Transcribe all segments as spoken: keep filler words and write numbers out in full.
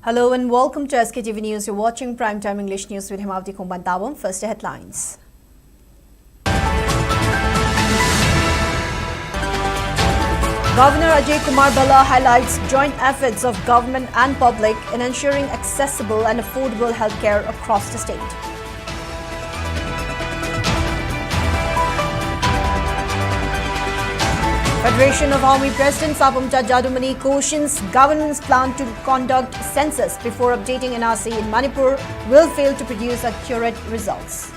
Hello and welcome to S K T V News. You're watching Prime Time English News with Hemavati Khongban Tabam. First, the headlines. Governor Ajay Kumar Bhalla highlights joint efforts of government and public in ensuring accessible and affordable healthcare across the state. Federation of Haomi President Sapamcha Jadumani cautions government's plan to conduct census before updating N R C in Manipur will fail to produce accurate results.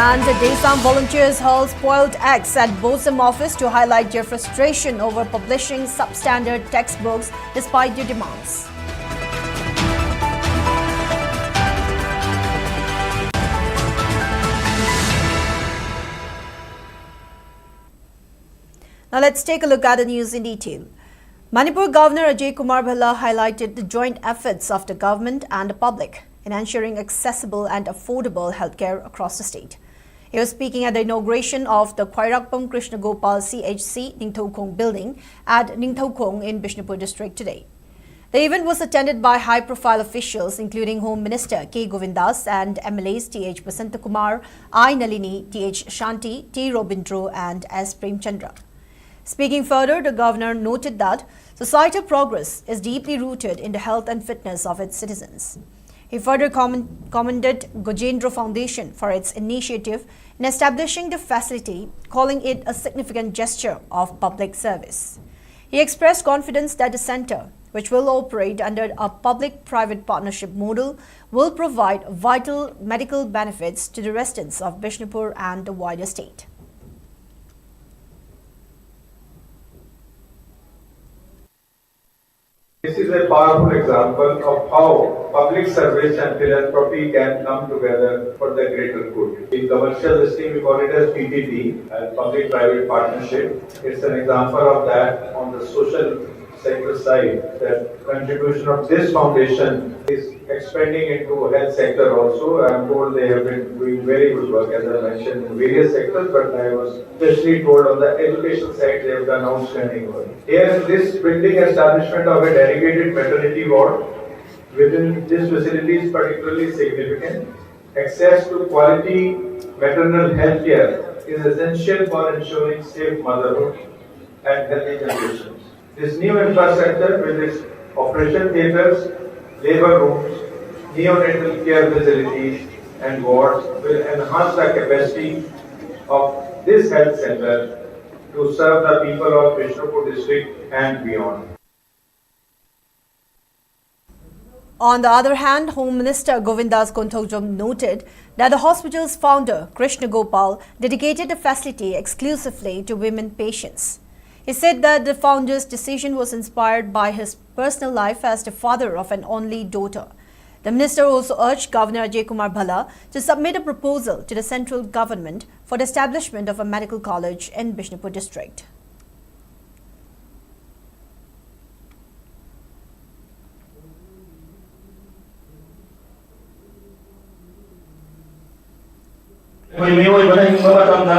And the DESAM volunteers hurl spoiled eggs at BOSEM office to highlight their frustration over publishing substandard textbooks despite their demands. Now let's take a look at the news in detail. Manipur Governor Ajay Kumar Bhalla highlighted the joint efforts of the government and the public in ensuring accessible and affordable healthcare across the state. He was speaking at the inauguration of the Khwairagpam Krishna Gopal C H C Ningthoukhong building at Ningthoukhong in Bishnupur district today. The event was attended by high-profile officials, including Home Minister K Govindas and M L As T H Basanta Kumar, I Nalini, T H Shanti, T Robindro, and S Premchandra. Speaking further, the governor noted that societal progress is deeply rooted in the health and fitness of its citizens. He further comment- commended Gajendra Foundation for its initiative in establishing the facility, calling it a significant gesture of public service. He expressed confidence that the center, which will operate under a public-private partnership model, will provide vital medical benefits to the residents of Bishnupur and the wider state. This is a powerful example of how public service and philanthropy can come together for the greater good. In commercial listing, we call it as P P P, as public-private partnership. It's an example of that on the social Sector side, that contribution of this foundation is expanding into health sector also. I'm told they have been doing very good work, as I mentioned, in various sectors, but I was especially told on the education side they have done outstanding work. Here in this building, establishment of a dedicated maternity ward within this facility is particularly significant. Access to quality maternal health care is essential for ensuring safe motherhood and healthy generations. This new infrastructure with its operation theaters, labor rooms, neonatal care facilities, and wards will enhance the capacity of this health center to serve the people of Bishnupur district and beyond. On the other hand, Home Minister Govindas Konthoujam noted that the hospital's founder, Krishna Gopal, dedicated the facility exclusively to women patients. He said that the founder's decision was inspired by his personal life as the father of an only daughter. The minister also urged Governor Ajay Kumar Bhalla to submit a proposal to the central government for the establishment of a medical college in Bishnupur district. ꯑꯩꯈꯣꯏ ꯃꯤꯑꯣꯏꯕꯅ ꯍꯤꯡꯕ ꯃꯇꯝꯗ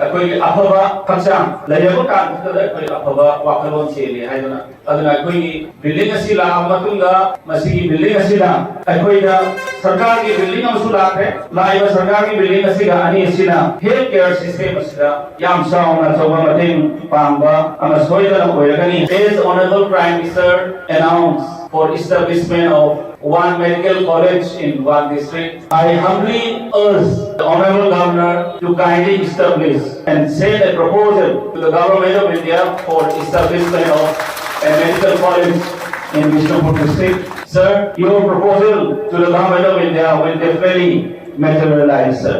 ꯑꯩꯈꯣꯏꯒꯤ ꯑꯐꯕ ꯍꯛꯆꯥꯡ ꯂꯩꯔꯕ ꯀꯥꯟꯗꯨꯗ ꯑꯩꯈꯣꯏ ꯑꯐꯕ ꯋꯥꯈꯜꯂꯣꯟ ꯆꯦꯜꯂꯤ ꯍꯥꯏꯗꯨꯅ꯫ ꯑꯗꯨꯅ ꯑꯩꯈꯣꯏꯒꯤ building ꯑꯁꯤ ꯂꯥꯛꯑꯕ ꯃꯇꯨꯡꯗ ꯃꯁꯤꯒꯤ building ꯑꯁꯤꯅ ꯑꯩꯈꯣꯏꯗ ꯁꯔꯀꯥꯔꯒꯤ building ꯑꯃꯁꯨ ꯂꯥꯛꯈ꯭ꯔꯦ꯫ ꯂꯥꯛꯏꯕ ꯁꯔꯀꯥꯔꯒꯤ building ꯑꯁꯤꯒ ꯑꯅꯤ ꯑꯁꯤꯅ health care system ꯑꯁꯤꯗ ꯌꯥꯝ ꯆꯥꯎꯅ ꯑꯆꯧꯕ ꯃꯇꯦꯡ ꯄꯥꯡꯕ ꯑꯃ ꯁꯣꯏꯗꯅ ꯑꯣꯏꯔꯒꯅꯤ꯫ As Honorable Prime Minister announced for establishment of one medical college in one district, I humbly urge the Honorable Governor to kindly establish and send a proposal to the Government of India for establishment of a medical college in Bishnupur district. Sir, your proposal to the Government of India will definitely materialize, sir.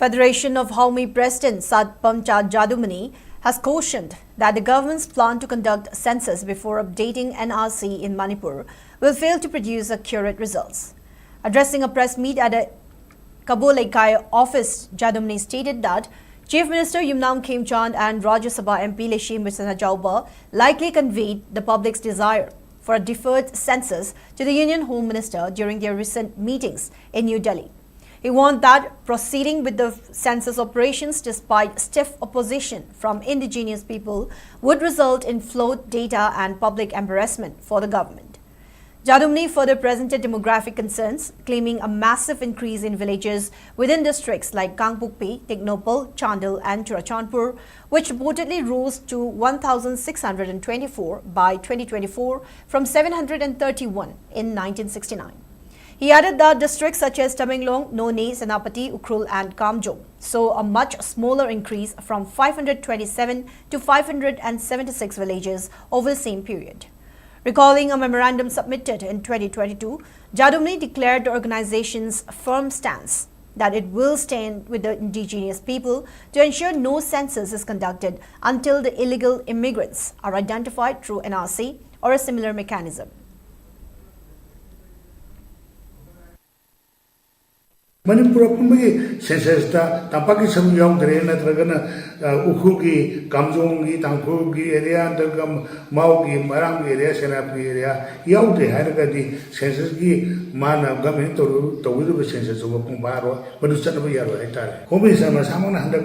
Federation of Haomi President Satpamcha Jadumani has cautioned that the government's plan to conduct census before updating N R C in Manipur will fail to produce accurate results. Addressing a press meet at a Kabo Leikai office, Jadumani stated that Chief Minister Yumnam Khemchand and Rajya Sabha M P Leishemba Sanajaoba likely conveyed the public's desire for a deferred census to the Union Home Minister during their recent meetings in New Delhi. He warned that proceeding with the census operations despite stiff opposition from indigenous people would result in flawed data and public embarrassment for the government. Jadumni further presented demographic concerns, claiming a massive increase in villages within districts like Kangpokpi, Tengnoupal, Chandel, and Churachandpur, which reportedly rose to one thousand six hundred twenty-four by twenty twenty-four from seven hundred thirty-one in nineteen sixty-nine. He added that districts such as Tamenglong, Noney, Senapati, Ukhrul, and Kamjong saw a much smaller increase from five hundred twenty-seven to five hundred seventy-six villages over the same period. Recalling a memorandum submitted in twenty twenty-two, Jadumni declared the organization's firm stance that it will stand with the indigenous people to ensure no census is conducted until the illegal immigrants are identified through N R C or a similar mechanism. Manipur ꯑꯄꯨꯟꯕꯒꯤ ꯁꯦꯟꯁꯁꯇ ꯇꯝꯄꯥꯛꯀꯤ ꯁꯔꯨꯛ ꯌꯥꯎꯗ꯭ꯔꯦ, ꯅꯠꯇ꯭ꯔꯒꯅ ꯎꯈ꯭ꯔꯨꯜꯒꯤ, ꯀꯥꯝꯖꯣꯡꯒꯤ, ꯇꯥꯡꯈꯨꯜꯒꯤ area, ꯅꯠꯇ꯭ꯔꯒ ꯃꯥꯎꯒꯤ, ꯃꯔꯥꯡꯒꯤ area, Senapati area ꯌꯥꯎꯗ꯭ꯔꯦ ꯍꯥꯏꯔꯒꯗꯤ ꯁꯦꯟꯁꯁꯀꯤ ꯃꯥꯅ ꯒꯃꯦꯟ ꯇꯧꯔꯨ-, ꯇꯧꯒꯗꯕ ꯁꯦꯟꯁꯁꯇꯨ ꯃꯄꯨꯡ ꯐꯥꯔꯣꯏ, ꯃꯗꯨ ꯆꯠꯅꯕ ꯌꯥꯔꯣꯏ ꯍꯥꯏꯇꯥꯔꯦ꯫ ꯍꯣꯝ ꯃꯤꯅꯤꯁꯇꯔ ꯃꯁꯥꯃꯛꯅ ꯍꯟꯗꯛ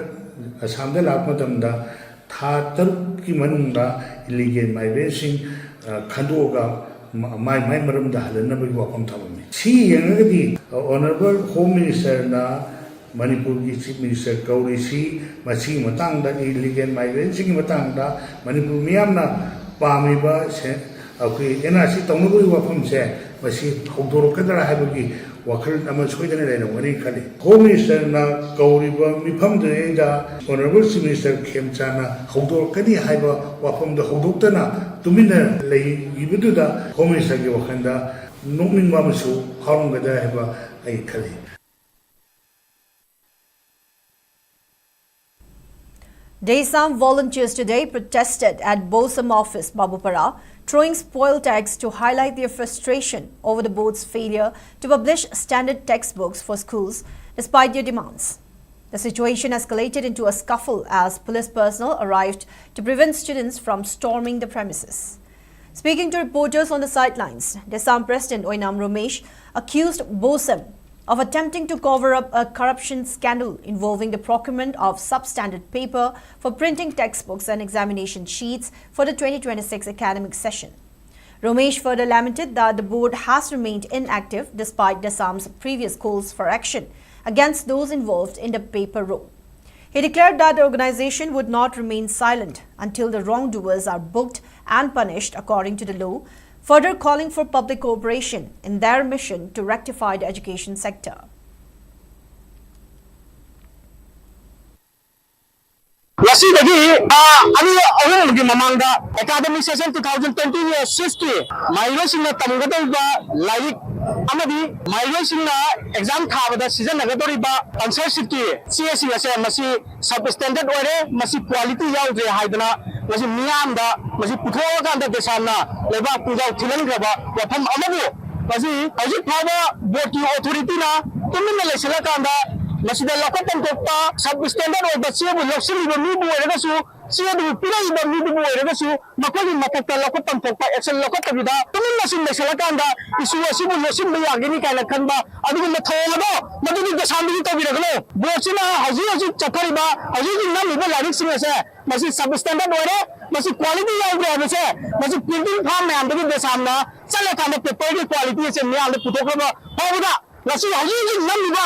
ꯑꯁꯥꯝꯗ ꯂꯥꯛꯄ ꯃꯇꯝꯗ ꯊꯥ ꯇꯔꯨꯛꯀꯤ ꯃꯅꯨꯡꯗ ꯏꯂꯤꯒꯦꯜ ꯃꯥꯏꯒ꯭ꯔꯦꯟꯁꯤꯡ ꯈꯟꯗꯣꯛꯑꯒ ꯃꯥꯏ ꯃꯥꯏ ꯃꯔꯝꯗ ꯍꯜꯍꯟꯅꯕꯒꯤ ꯋꯥꯐꯝ ꯊꯝꯃꯝꯃꯤ꯫ ꯁꯤ ꯌꯦꯡꯉꯒꯗꯤ ꯑꯣꯅꯔꯦꯕꯜ ꯍꯣꯝ ꯃꯤꯅꯤꯁꯇꯔꯅ ꯃꯅꯤꯄꯨꯔꯒꯤ ꯆꯤꯐ ꯃꯤꯅꯤꯁꯇꯔ ꯀꯧꯔꯤꯁꯤ ꯃꯁꯤꯒꯤ ꯃꯇꯥꯡꯗ, ꯏꯂꯤꯒꯦꯜ ꯃꯥꯏꯒ꯭ꯔꯦꯟꯁꯤꯡꯒꯤ ꯃꯇꯥꯡꯗ ꯃꯅꯤꯄꯨꯔ ꯃꯤꯌꯥꯝꯅ ꯄꯥꯝꯃꯤꯕ ꯑꯩꯈꯣꯏ ꯑꯦꯟ ꯑꯥꯔ ꯁꯤ ꯇꯧꯅꯕꯒꯤ ꯋꯥꯐꯝꯁꯦ ꯃꯁꯤ ꯍꯧꯗꯣꯔꯛꯀꯗ꯭ꯔꯥ ꯍꯥꯏꯕꯒꯤ ꯋꯥꯈꯜ ꯑꯃ ꯁꯣꯏꯗꯅ ꯂꯩꯔꯝꯒꯅꯤ ꯈꯜꯂꯤ꯫ ꯍꯣꯝ ꯃꯤꯅꯤꯁꯇꯔꯅ ꯀꯧꯔꯤꯕ ꯃꯤꯐꯝꯗꯨꯗꯩꯗ ꯑꯣꯅꯔꯦꯕꯜ ꯆꯤꯐ ꯃꯤꯅꯤꯁꯇꯔ ꯈꯦꯝꯆꯥꯟꯅ ꯍꯧꯗꯣꯔꯛꯀꯅꯤ ꯍꯥꯏꯕ ꯋꯥꯐꯝꯗꯨ ꯍꯧꯗꯣꯛꯇꯅ ꯇꯨꯃꯤꯟꯅ ꯂꯩꯈꯤꯕꯗꯨꯗ ꯍꯣꯝ ꯃꯤꯅꯤꯁꯇꯔꯒꯤ ꯋꯥꯈꯜꯗ ꯅꯣꯛꯅꯤꯡꯕ ꯑꯃꯁꯨ ꯐꯥꯎꯔꯝꯒꯗ꯭ꯔꯥ ꯍꯥꯏꯕ ꯑꯩ ꯈꯜꯂꯤ꯫ Deisam volunteers today protested at BOSAM office, Babupara, throwing spoil tags to highlight their frustration over the board's failure to publish standard textbooks for schools despite their demands. The situation escalated into a scuffle as police personnel arrived to prevent students from storming the premises. Speaking to reporters on the sidelines, DESAM President Oinam Romesh accused BOSEM of attempting to cover up a corruption scandal involving the procurement of substandard paper for printing textbooks and examination sheets for the twenty twenty-six academic session. Romesh further lamented that the board has remained inactive despite DESAM's previous calls for action against those involved in the paper roll. He declared that the organization would not remain silent until the wrongdoers are booked and punished according to the law, further calling for public cooperation in their mission to rectify the education sector. ꯉꯁꯤꯗꯒꯤ ꯊꯥ ꯑꯅꯤ ꯑꯍꯨꯝꯒꯤ ꯃꯃꯥꯡꯗ academic session two thousand twenty six ꯀꯤ ꯃꯍꯩꯔꯣꯏꯁꯤꯡꯅ ꯇꯝꯒꯗꯧꯔꯤꯕ ꯂꯥꯏꯔꯤꯛ ꯑꯃꯗꯤ ꯃꯍꯩꯔꯣꯏꯁꯤꯡꯅ exam ꯊꯥꯕꯗ ꯁꯤꯖꯤꯟꯅꯒꯗꯧꯔꯤꯕ answer sheet ꯀꯤ ꯆꯦꯁꯤꯡ ꯑꯁꯦ ꯃꯁꯤ substandard ꯑꯣꯏꯔꯦ, ꯃꯁꯤ quality ꯌꯥꯎꯗ꯭ꯔꯦ ꯍꯥꯏꯗꯅ ꯃꯁꯤ ꯃꯤꯌꯥꯝꯗ ꯃꯁꯤ ꯄꯨꯊꯣꯛꯑꯀꯥꯟꯗ DESAM ꯅ ꯂꯩꯕꯥꯛ ꯄꯨꯡꯖꯥꯎ ꯊꯤꯜꯍꯟꯈ꯭ꯔꯕ ꯋꯥꯐꯝ ꯑꯃꯕꯨ ꯃꯁꯤ ꯍꯧꯖꯤꯛ ꯐꯥꯎꯕ board ꯀꯤ authority ꯅ ꯇꯨꯃꯤꯟꯅ ꯂꯩꯁꯤꯜꯂꯀꯥꯟꯗ ꯃꯁꯤꯗ ꯂꯧꯈꯠꯐꯝ ꯊꯣꯛꯄ substandard ꯑꯣꯏꯕ ꯆꯦꯕꯨ ꯂꯧꯁꯤꯜꯂꯤꯕ ꯃꯤꯕꯨ ꯑꯣꯏꯔꯒꯁꯨ, ꯆꯦꯗꯨꯕꯨ ꯄꯤꯔꯛꯏꯕ ꯃꯤꯗꯨꯕꯨ ꯑꯣꯏꯔꯒꯁꯨ ꯃꯈꯣꯏꯒꯤ ꯃꯊꯛꯇ ꯂꯧꯈꯠꯐꯝ ꯊꯣꯛꯄ action ꯂꯧꯈꯠꯇꯕꯤꯗ ꯇꯨꯃꯤꯟꯅ ꯁꯨꯝ ꯂꯩꯁꯤꯜꯂꯀꯥꯟꯗ issue ꯑꯁꯤꯕꯨ ꯂꯣꯠꯁꯤꯟꯕ ꯌꯥꯒꯅꯤ ꯀꯥꯏꯅ ꯈꯟꯕ ꯑꯗꯨꯒꯨꯝꯕ ꯊꯧꯑꯣꯡ ꯑꯗꯣ ꯃꯗꯨꯗꯤ DESAM ꯗꯒꯤ ꯇꯧꯕꯤꯔꯒꯅꯨ꯫ Board ꯁꯤꯅ ꯍꯧꯖꯤꯛ ꯍꯧꯖꯤꯛ ꯆꯠꯊꯔꯤꯕ, ꯍꯧꯖꯤꯛ ꯍꯧꯖꯤꯛ ꯅꯝꯃꯤꯕ ꯂꯥꯏꯔꯤꯛꯁꯤꯡ ꯑꯁꯦ ꯃꯁꯤ substandard ꯑꯣꯏꯔꯦ, ꯃꯁꯤ quality ꯌꯥꯎꯗ꯭ꯔꯦ ꯍꯥꯏꯕꯁꯦ ꯃꯁꯤ printing farm ꯃꯌꯥꯝꯗꯒꯤ DESAM ꯅ ꯆꯠꯂꯀꯥꯟꯗ paper ꯒꯤ quality ꯑꯁꯦ ꯃꯤꯌꯥꯝꯗ ꯄꯨꯊꯣꯛꯈ꯭ꯔꯕ ꯐꯥꯎꯕꯗ ꯉꯁꯤ ꯍꯧꯖꯤꯛ ꯍꯧꯖꯤꯛ ꯅꯝꯃꯤꯕ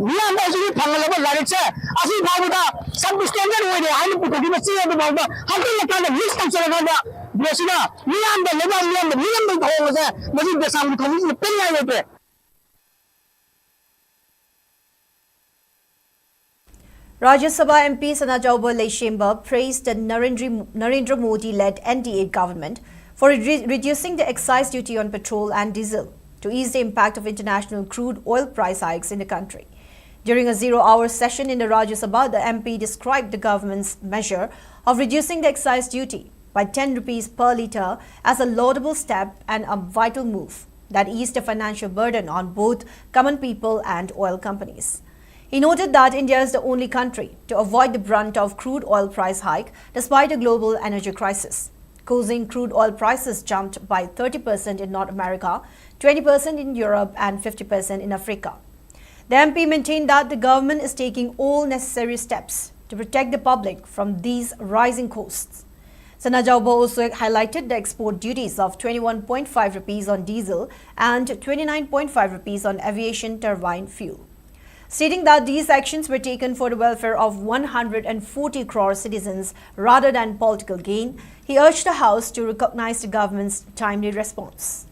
ꯃꯤꯌꯥꯝꯗ ꯍꯧꯖꯤꯛ ꯍꯧꯖꯤꯛ ꯐꯪꯍꯜꯂꯕ ꯂꯥꯏꯔꯤꯛꯁꯦ ꯑꯁꯤ ꯐꯥꯎꯕꯗ substandard ꯑꯣꯏꯔꯦ ꯍꯥꯏꯅ ꯄꯨꯊꯣꯛꯈꯤꯕ ꯆꯦ ꯑꯗꯨ ꯐꯥꯎꯕ ꯍꯟꯖꯤꯜꯂꯀꯥꯟꯗ list ꯇꯧꯁꯜꯂꯀꯥꯟꯗ board ꯁꯤꯅ ꯃꯤꯌꯥꯝꯗ, ꯂꯩꯕꯥꯛ ꯃꯤꯌꯥꯝꯗ ꯃꯤꯔꯝꯗ ꯊꯧꯑꯣꯡ ꯑꯁꯦ ꯃꯁꯤ DESAM ꯒꯤ ꯊꯧꯃꯤꯁꯤꯡꯅ ꯄꯦꯟꯅꯤꯡꯉꯥꯏ ꯂꯩꯇ꯭ꯔꯦ꯫ Rajya Sabha M P Sanajaoba Leishemba praised the Narendra, Narendra Modi-led N D A government for re- reducing the excise duty on petrol and diesel to ease the impact of international crude oil price hikes in the country. During a zero-hour session in the Rajya Sabha, the M P described the government's measure of reducing the excise duty by ten rupees per litre as a laudable step and a vital move that eased the financial burden on both common people and oil companies. He noted that India is the only country to avoid the brunt of crude oil price hike despite a global energy crisis, causing crude oil prices jumped by thirty percent in North America, twenty percent in Europe, and fifty percent in Africa. The M P maintained that the government is taking all necessary steps to protect the public from these rising costs. Sanajaoba also highlighted the export duties of twenty-one point five rupees on diesel and twenty-nine point five rupees on aviation turbine fuel, stating that these actions were taken for the welfare of one hundred forty crore citizens rather than political gain. He urged the House to recognize the government's timely response.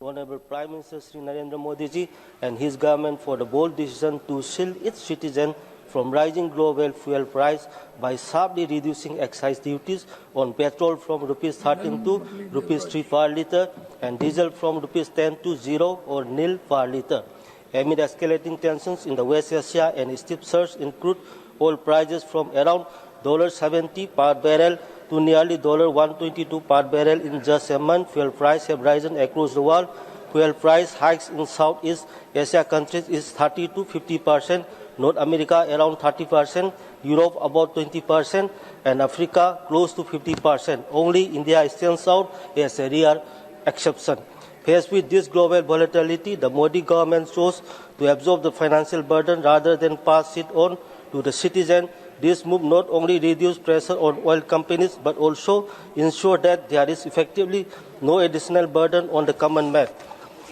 Honorable Prime Minister Shri Narendra Modi ji and his government for the bold decision to shield its citizen from rising global fuel price by sharply reducing excise duties on petrol from rupees thirteen to rupees three per litre and diesel from rupees ten to zero or nil per litre. Amid escalating tensions in the West Asia and steep surge in crude oil prices from around seventy per barrel to nearly one twenty-two per barrel in just a month, fuel prices have risen across the world. Fuel price hikes in Southeast Asia countries is thirty to fifty percent, North America around thirty percent, Europe about twenty percent, and Africa close to fifty percent. Only India stands out as a rare exception. Faced with this global volatility, the Modi government chose to absorb the financial burden rather than pass it on to the citizen. This move not only reduced pressure on oil companies but also ensured that there is effectively no additional burden on the common man.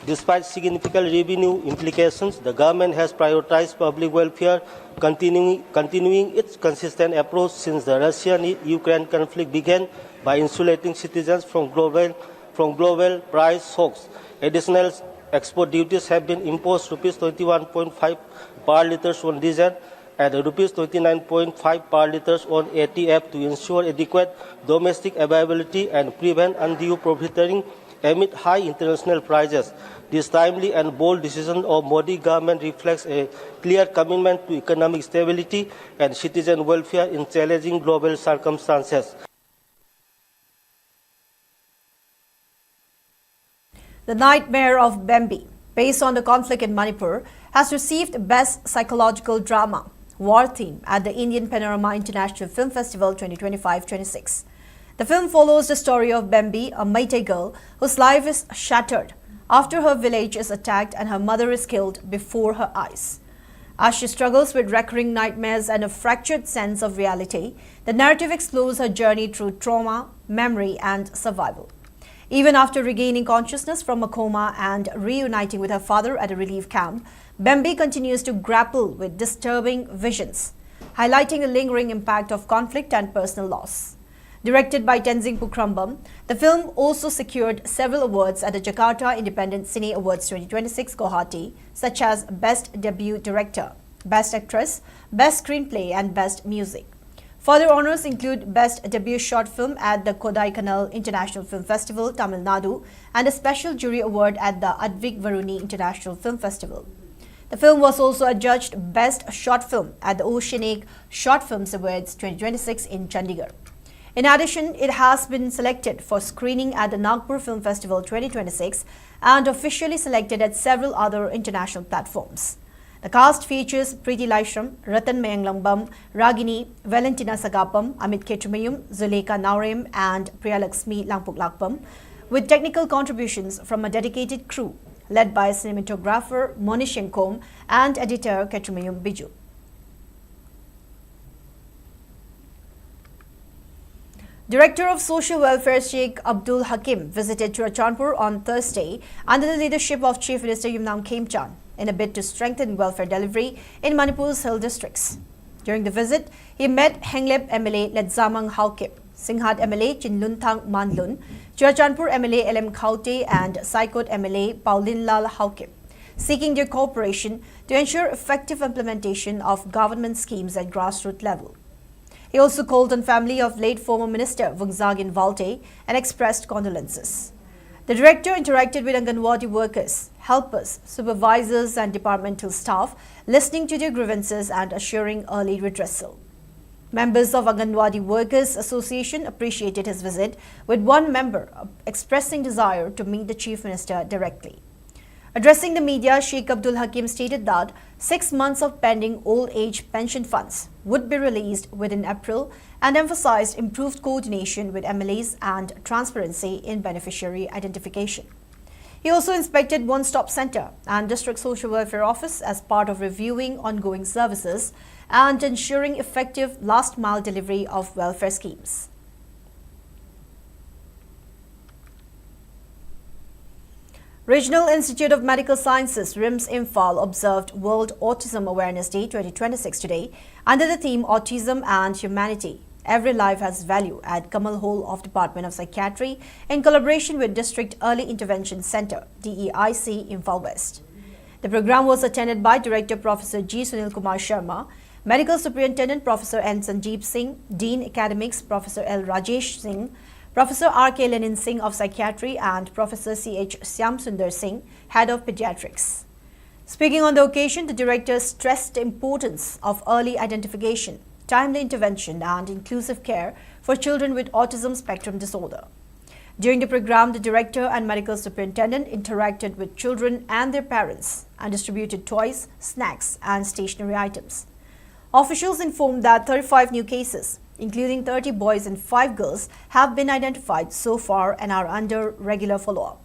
Despite significant revenue implications, the government has prioritized public welfare, continuing, continuing its consistent approach since the Russian-Ukraine conflict began by insulating citizens from global, from global price shocks. Additional export duties have been imposed, rupees twenty-one point five per litre on diesel and rupees twenty-nine point five per litre on A T F, to ensure adequate domestic availability and prevent undue profiteering amid high international prices. This timely and bold decision of Modi government reflects a clear commitment to economic stability and citizen welfare in challenging global circumstances. The Nightmare of Bambi, based on the conflict in Manipur, has received Best Psychological Drama, War Theme, at the Indian Panorama International Film Festival twenty twenty-five twenty-six. The film follows the story of Bambi, a Meitei girl whose life is shattered after her village is attacked and her mother is killed before her eyes. As she struggles with recurring nightmares and a fractured sense of reality, the narrative explores her journey through trauma, memory, and survival. Even after regaining consciousness from a coma and reuniting with her father at a relief camp, Bambi continues to grapple with disturbing visions, highlighting the lingering impact of conflict and personal loss. Directed by Tenzing Pukrambam, the film also secured several awards at the Jakarta Independent Cine Awards twenty twenty-six Guwahati, such as Best Debut Director, Best Actress, Best Screenplay, and Best Music. Further honors include Best Debut Short Film at the Kodaikanal International Film Festival, Tamil Nadu, and a special jury award at the Advik Varuni International Film Festival. The film was also adjudged Best Short Film at the Oceanic Short Films Awards twenty twenty-six in Chandigarh. In addition, it has been selected for screening at the Nagpur Film Festival twenty twenty-six and officially selected at several other international platforms. The cast features Preity Laishram, Ratan Mayanglambam, Ragini, Valentina Sagapam, Amit Khetramayum, Zulekha Naorem, and Priyalakshmi Langpoklakpam, with technical contributions from a dedicated crew led by cinematographer Monish Engkom and editor Khetramayum Biju. Director of Social Welfare Sheikh Abdul Hakim visited Churachandpur on Thursday under the leadership of Chief Minister Yumnam Khemchand in a bid to strengthen welfare delivery in Manipur's hill districts. During the visit, he met Henglep M L A Ledzamang Haokip, Singhat M L A Chinlunthang Manlun, Churachandpur M L A L M Khaute, and Saikot M L A Paulinlal Haokip, seeking their cooperation to ensure effective implementation of government schemes at grassroots level. He also called on family of late former Minister Vungzagin Valte and expressed condolences. The director interacted with Anganwadi workers, helpers, supervisors, and departmental staff, listening to their grievances and assuring early redressal. Members of Anganwadi Workers Association appreciated his visit, with one member expressing desire to meet the Chief Minister directly. Addressing the media, Sheikh Abdul Hakim stated that six months of pending old age pension funds would be released within April and emphasized improved coordination with M L As and transparency in beneficiary identification. He also inspected One Stop Center and District Social Welfare Office as part of reviewing ongoing services and ensuring effective last mile delivery of welfare schemes. Regional Institute of Medical Sciences, RIMS Imphal, observed World Autism Awareness Day twenty twenty-six today under the theme Autism and Humanity. Every life has value at Kamal Hall of Department of Psychiatry in collaboration with District Early Intervention Center, D E I C, Imphal West. The program was attended by Director Professor G Sunil Kumar Sharma, Medical Superintendent Professor N Sanjeev Singh, Dean Academics Professor L Rajesh Singh, Professor R K Lenin Singh of Psychiatry, and Professor C H Shyam Sundar Singh, Head of Pediatrics. Speaking on the occasion, the director stressed the importance of early identification, timely intervention, and inclusive care for children with autism spectrum disorder. During the program, the director and medical superintendent interacted with children and their parents and distributed toys, snacks, and stationery items. Officials informed that thirty-five new cases, including thirty boys and five girls, have been identified so far and are under regular follow-up.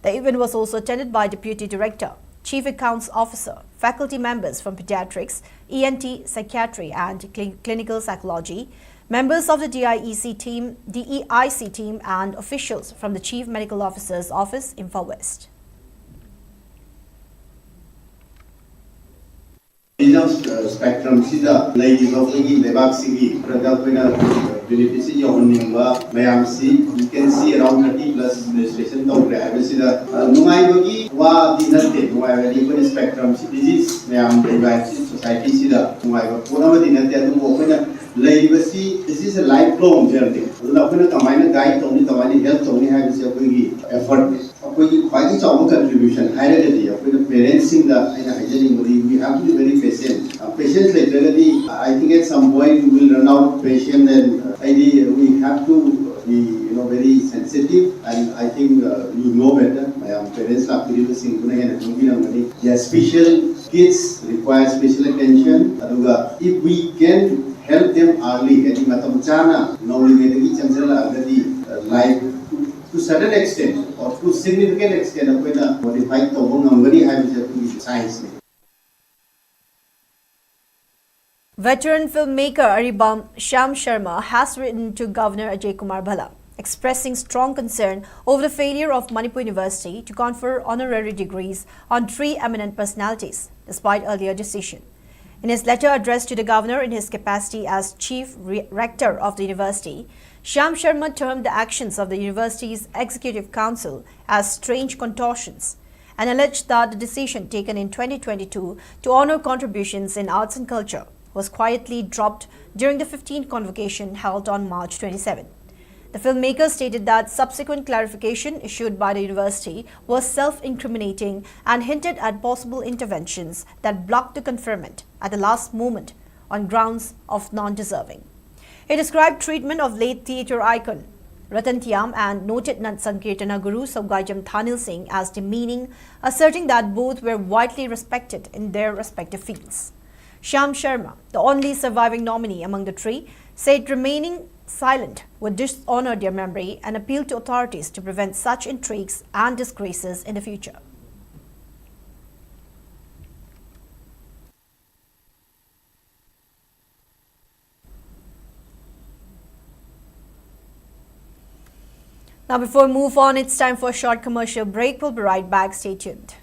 The event was also attended by Deputy Director, Chief Accounts Officer, faculty members from pediatrics, E N T, psychiatry, and cli- clinical psychology, members of the D I E C team, D E I C team, and officials from the Chief Medical Officer's office, Imphal West. Autism spectrumꯁꯤꯗ ꯂꯩꯔꯤꯕ ꯑꯩꯈꯣꯏꯒꯤ ꯂꯩꯕꯥꯛꯁꯤꯒꯤ ꯈꯔꯗ ꯑꯩꯈꯣꯏꯅ ꯕꯦꯅꯤꯐꯤꯠꯁꯤ ꯌꯧꯍꯟꯅꯤꯡꯕ ꯃꯌꯥꯝꯁꯤ, you can see around thirty plus registration ꯇꯧꯈ꯭ꯔꯦ ꯍꯥꯏꯕꯁꯤꯗ, ꯑ, ꯅꯨꯡꯉꯥꯏꯕꯒꯤ ꯋꯥꯗꯤ ꯅꯠꯇꯦ꯫ ꯅꯨꯡꯉꯥꯏꯕꯗꯤ ꯑꯩꯈꯣꯏꯅ spectrumꯁꯤ disease ꯃꯌꯥꯝ ꯂꯩꯕ ꯍꯥꯏꯕꯁꯤ societyꯁꯤꯗ ꯅꯨꯡꯉꯥꯏꯕ ꯄꯣꯠ ꯑꯃꯗꯤ ꯅꯠꯇꯦ꯫ ꯑꯗꯨꯕꯨ ꯑꯩꯈꯣꯏꯅ ꯂꯩꯔꯤꯕꯁꯤ, this is a lifelong journey꯫ ꯑꯗꯨꯅ ꯑꯩꯈꯣꯏꯅ ꯀꯃꯥꯏꯅ guide ꯇꯧꯅꯤ, ꯀꯃꯥꯏꯅ help ꯇꯧꯅꯤ ꯍꯥꯏꯕꯁꯤ ꯑꯩꯈꯣꯏꯒꯤ effortꯅꯤ꯫ ꯑꯩꯈꯣꯏꯒꯤ ꯈ꯭ꯋꯥꯏꯗꯒꯤ ꯆꯥꯎꯕ contribution ꯍꯥꯏꯔꯒꯗꯤ ꯑꯩꯈꯣꯏꯅ parentsꯁꯤꯡꯗ ꯑꯩꯅ ꯍꯥꯏꯖꯅꯤꯡꯕꯗꯤ, we have to be very patient꯫ Patience ꯂꯩꯇ꯭ꯔꯒꯗꯤ, I think at some point we will run out of patience and, uh, ꯑꯩꯗꯤ we have to be, you know, very sensitive and I think, uh, you know better, ꯃꯌꯥꯝ parents ꯂꯥꯛꯄꯤꯔꯤꯕꯁꯤꯡꯗꯨꯅ ꯍꯦꯟꯅ ꯈꯪꯕꯤꯔꯝꯒꯅꯤ꯫ Yes, special kids require special attention, ꯑꯗꯨꯒ if we can help them early, ꯍꯥꯏꯗꯤ ꯃꯇꯝ ꯆꯥꯅ ꯅꯧꯔꯤꯉꯩꯗꯒꯤ ꯆꯪꯁꯤꯜꯂꯛꯑꯒꯗꯤ, uh, life to, to certain extent or to significant extent ꯑꯩꯈꯣꯏꯅ modify ꯇꯧꯕ ꯉꯝꯒꯅꯤ ꯍꯥꯏꯕꯁꯦ ꯑꯩꯈꯣꯏꯒꯤ science ꯅꯤ꯫ Veteran filmmaker Aribam Shyam Sharma has written to Governor Ajay Kumar Bhalla, expressing strong concern over the failure of Manipur University to confer honorary degrees on three eminent personalities, despite earlier decision. In his letter addressed to the governor in his capacity as chief re- rector of the university, Shyam Sharma termed the actions of the university's executive council as strange contortions and alleged that the decision taken in twenty twenty-two to honor contributions in arts and culture was quietly dropped during the fifteenth convocation held on March twenty-seven. The filmmaker stated that subsequent clarification issued by the university was self-incriminating and hinted at possible interventions that blocked the conferment at the last moment on grounds of non-deserving. He described treatment of late theatre icon Ratan Thiam and noted Nat Sankirtana guru Sogaijam Thanil Singh as demeaning, asserting that both were widely respected in their respective fields. Shyam Sharma, the only surviving nominee among the three, said remaining silent would dishonor their memory and appealed to authorities to prevent such intrigues and disgraces in the future. Now, before we move on, it's time for a short commercial break. We'll be right back. Stay tuned.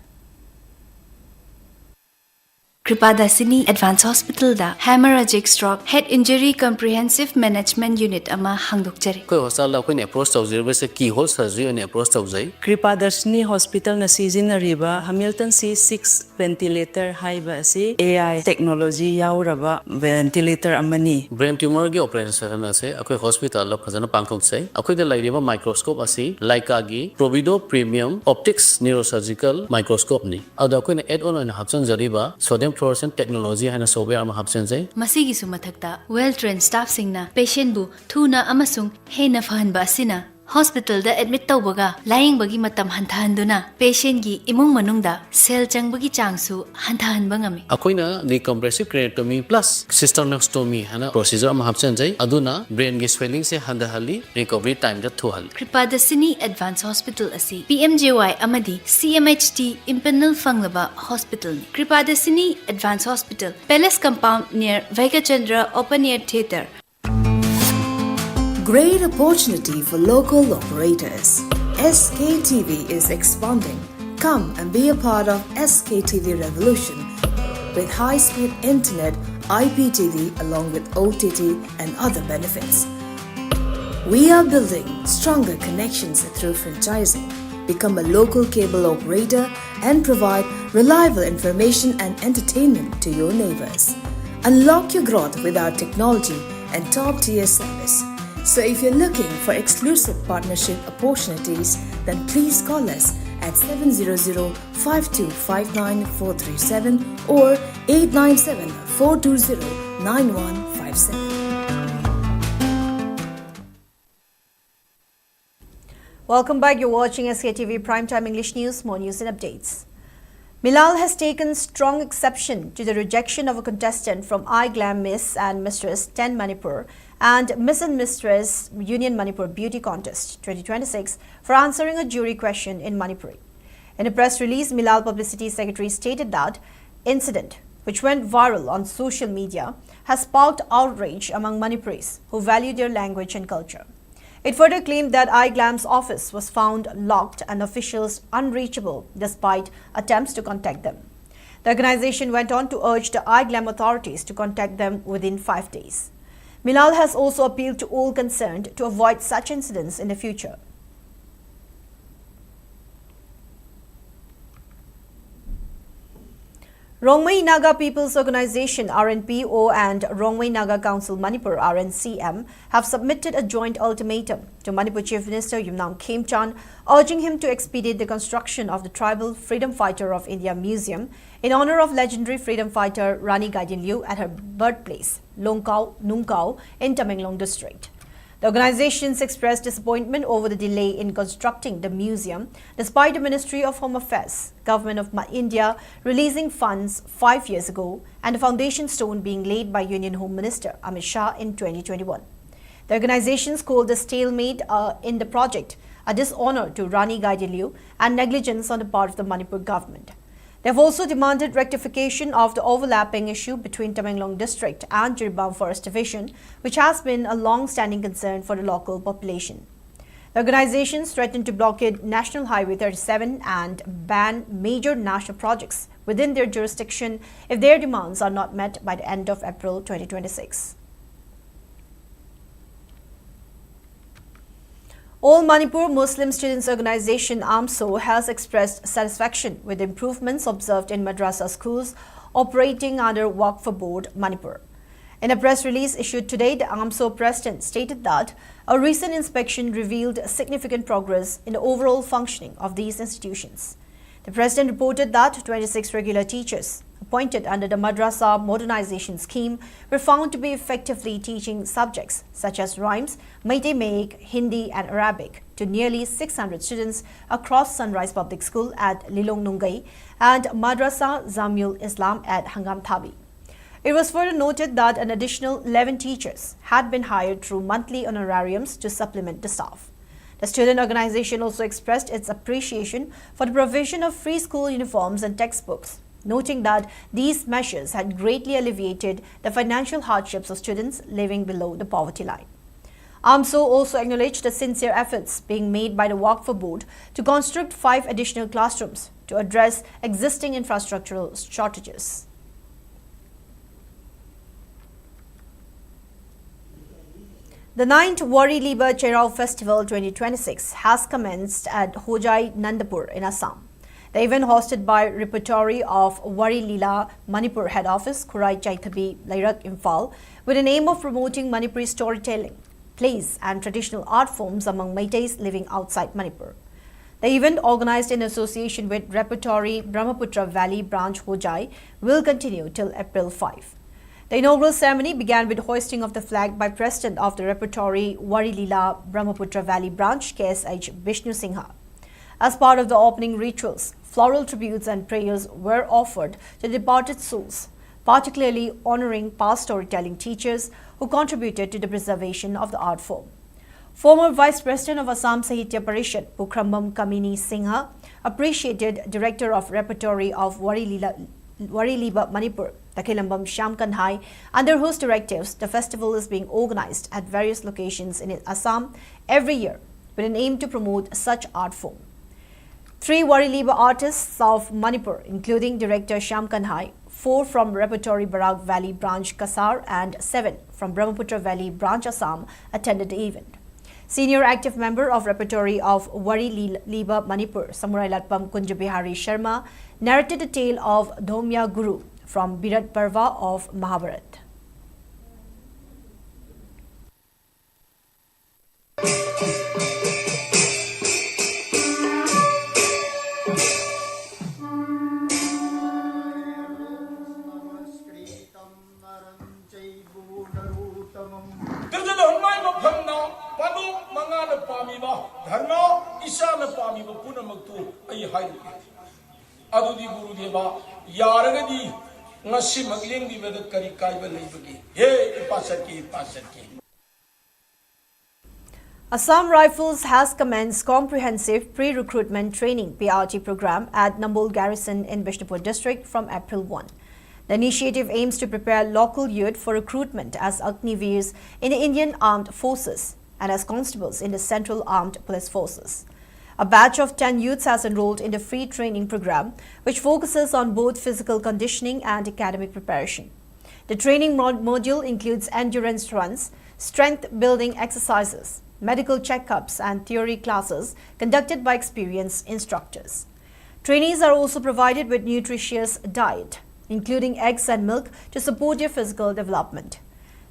Kripadashini Advanced Hospitalꯗ Hemorrhagic Stroke Head Injury Comprehensive Management Unit ꯑꯃ ꯍꯥꯡꯗꯣꯛꯆꯔꯤ꯫ ꯑꯩꯈꯣꯏ ꯍꯣꯁꯄꯤꯇꯥꯜꯗ ꯑꯩꯈꯣꯏꯅ approach ꯇꯧꯖꯔꯤꯕꯁꯦ ꯀꯤ hall surgery ꯑꯣꯏꯅ approach ꯇꯧꯖꯩ꯫ Kripadashini Hospitalꯅ ꯁꯤꯖꯤꯟꯅꯔꯤꯕ Hamilton C six ventilator ꯍꯥꯏꯕ ꯑꯁꯤ A I technology ꯌꯥꯎꯔꯕ ventilator ꯑꯃꯅꯤ꯫ ꯕ꯭ꯔꯦꯟ ꯇ꯭ꯌꯨꯃꯔꯒꯤ ꯑꯣꯄꯔꯦꯁꯟ ꯑꯁꯦ ꯑꯩꯈꯣꯏ ꯍꯣꯁꯄꯤꯇꯥꯜꯗ ꯐꯖꯅ ꯄꯥꯡꯊꯣꯛꯆꯩ꯫ ꯑꯩꯈꯣꯏꯗ ꯂꯩꯔꯤꯕ ꯃꯥꯏꯀ꯭ꯔꯣꯁꯀꯣꯞ ꯑꯁꯤ ꯂꯥꯏꯀꯥꯒꯤ Provido Premium Optics Neurosurgical Microscopeꯅꯤ꯫ ꯑꯗꯣ ꯑꯩꯈꯣꯏꯅ ꯑꯦꯗ ꯑꯣꯟ ꯑꯣꯏꯅ ꯍꯥꯞꯆꯤꯟꯖꯔꯤꯕ sodium Fluorescent technology ꯍꯥꯏꯅ software ꯑꯃ ꯍꯥꯞꯆꯤꯟꯖꯩ꯫ ꯃꯁꯤꯒꯤꯁꯨ ꯃꯊꯛꯇ well trained staffꯁꯤꯡꯅ patientꯕꯨ ꯊꯨꯅ ꯑꯃꯁꯨꯡ ꯍꯦꯟꯅ ꯐꯍꯟꯕ ꯑꯁꯤꯅ hospitalꯗ admit ꯇꯧꯕꯒ ꯂꯥꯌꯦꯡꯕꯒꯤ ꯃꯇꯝ ꯍꯟꯊꯍꯟꯗꯨꯅ patientꯒꯤ ꯏꯃꯨꯡ ꯃꯅꯨꯡꯗ ꯁꯦꯜ ꯆꯪꯕꯒꯤ ꯆꯥꯡꯁꯨ ꯍꯟꯊꯍꯟꯕ ꯉꯝꯃꯤ꯫ ꯑꯩꯈꯣꯏꯅ decompressive craniotomy plus cystonostomy ꯍꯥꯏꯅ procedure ꯑꯃ ꯍꯥꯞꯆꯤꯟꯖꯩ, ꯑꯗꯨꯅ brainꯒꯤ swellingꯁꯦ ꯍꯟꯊꯍꯜꯂꯤ, recovery timeꯗ ꯊꯨꯍꯜꯂꯤ꯫ ꯀ꯭ꯔꯤꯄꯥꯗꯁꯤꯅꯤ Advanced Hospital ꯑꯁꯤ P M J Y ꯑꯃꯗꯤ C M H T empanel ꯐꯪꯂꯕ hospitalꯅꯤ꯫ ꯀ꯭ꯔꯤꯄꯥꯗꯁꯤꯅꯤ Advanced Hospital, Palace Compound near Bhagya Chandra Open Air Theatre. Great opportunity for local operators. S K T V is expanding. Come and be a part of S K T V revolution with high-speed internet, I P T V along with O T T and other benefits. We are building stronger connections through franchising. Become a local cable operator and provide reliable information and entertainment to your neighbors. Unlock your growth with our technology and top-tier service. So if you're looking for exclusive partnership opportunities, then please call us at seven zero zero five two five nine four three seven or eight nine seven four two zero nine one five seven. Welcome back. You're watching S K T V Primetime English News. More news and updates. Milal has taken strong exception to the rejection of a contestant from iGlam Miss and Mistress ten Manipur and Miss and Mistress Union Manipur Beauty Contest twenty twenty-six for answering a jury question in Manipuri. In a press release, Milal publicity secretary stated that incident, which went viral on social media, has sparked outrage among Manipuris who value their language and culture. It further claimed that iGlam's office was found locked and officials unreachable despite attempts to contact them. The organization went on to urge the iGlam authorities to contact them within five days. Milal has also appealed to all concerned to avoid such incidents in the future. Rongmei Naga People's Organization, R N P O, and Rongmei Naga Council Manipur, R N C M, have submitted a joint ultimatum to Manipur Chief Minister Yumnam Khemchand, urging him to expedite the construction of the Tribal Freedom Fighter of India Museum in honor of legendary freedom fighter Rani Gaidinliu at her birthplace, Longkao, Nungkao, in Tamenglong district. The organizations expressed disappointment over the delay in constructing the museum, despite the Ministry of Home Affairs, Government of Ma- India, releasing funds five years ago and a foundation stone being laid by Union Home Minister Amit Shah in twenty twenty-one. The organizations called the stalemate uh, in the project a dishonor to Rani Gaidinliu and negligence on the part of the Manipur government. They have also demanded rectification of the overlapping issue between Tamenglong district and Jiribam Forest Division, which has been a long-standing concern for the local population. The organizations threatened to blockade National Highway thirty-seven and ban major national projects within their jurisdiction if their demands are not met by the end of April twenty twenty-six. All Manipur Muslim Students Organization, AMSO, has expressed satisfaction with improvements observed in madrasa schools operating under Waqf Board Manipur. In a press release issued today, the AMSO president stated that a recent inspection revealed significant progress in the overall functioning of these institutions. The president reported that twenty-six regular teachers appointed under the Madrasa Modernization Scheme were found to be effectively teaching subjects such as rhymes, Meitei Mayek, Hindi, and Arabic to nearly six hundred students across Sunrise Public School at Lilong Nungei and Madrasa Jamiul Islam at Hangam Thabi. It was further noted that an additional eleven teachers had been hired through monthly honorariums to supplement the staff. The student organization also expressed its appreciation for the provision of free school uniforms and textbooks, noting that these measures had greatly alleviated the financial hardships of students living below the poverty line. AMSO also acknowledged the sincere efforts being made by the Waqf Board to construct five additional classrooms to address existing infrastructural shortages. The ninth Wari Liba Cherao Festival twenty twenty-six has commenced at Hojai Nandapur in Assam. The event, hosted by Repertory of Wari Lila Manipur Head Office, Khurai Chaithabi, Leirak, Imphal, with an aim of promoting Manipuri storytelling, plays and traditional art forms among Meiteis living outside Manipur. The event, organized in association with Repertory Brahmaputra Valley Branch Hojai, will continue till April five. The inaugural ceremony began with hoisting of the flag by President of the Repertory Wari Lila Brahmaputra Valley Branch, K S H Bishnu Singha. As part of the opening rituals, floral tributes and prayers were offered to departed souls, particularly honoring past storytelling teachers who contributed to the preservation of the art form. Former Vice President of Assam Sahitya Parishad, Pukhrambam Kamini Singha, appreciated Director of Repertory of Wari Lila, Wari Liba Manipur, Takhilambam Shyam Kanhai, under whose directives the festival is being organized at various locations in Assam every year with an aim to promote such art form. Three Wari Liba artists of Manipur, including director Shyam Kanhai, four from Repertory Barak Valley Branch Kasar, and seven from Brahmaputra Valley Branch Assam, attended the event. Senior active member of Repertory of Wari Li- Liba Manipur, Samurai Latpam Kunjabihari Sharma, narrated the tale of Dhomya Guru from Birat Parva of Mahabharat. ꯇ꯭ꯔꯤꯖꯗ ꯍꯨꯝꯃꯥꯏ ꯃꯐꯝꯅ ꯄꯥꯂꯣꯛ ꯃꯉꯥꯅ ꯄꯥꯝꯃꯤꯕ ꯙꯔꯃ, ꯏꯁꯥꯅ ꯄꯥꯝꯃꯤꯕ ꯄꯨꯝꯅꯃꯛꯇꯨ ꯑꯩ ꯍꯥꯏꯔꯨꯒꯦ꯫ ꯑꯗꯨꯗꯤ ꯒꯨꯔꯨꯗꯦꯕ, ꯌꯥꯔꯒꯗꯤ ꯉꯁꯤꯃꯛ ꯂꯦꯡꯕꯤꯕꯗ ꯀꯔꯤ ꯀꯥꯏꯕ ꯂꯩꯕꯒꯦ? ꯍꯦ, ꯏꯄꯥ ꯆꯠꯀꯦ, ꯏꯄꯥ ꯆꯠꯀꯦ꯫ Assam Rifles has commenced Comprehensive Pre-Recruitment Training, P R T, program at Nambol Garrison in Bishnupur district from April one. The initiative aims to prepare local youth for recruitment as Agniveers in the Indian Armed Forces and as constables in the Central Armed Police Forces. A batch of ten youths has enrolled in the free training program, which focuses on both physical conditioning and academic preparation. The training mod- module includes endurance runs, strength building exercises, medical checkups, and theory classes conducted by experienced instructors. Trainees are also provided with nutritious diet, including eggs and milk, to support their physical development.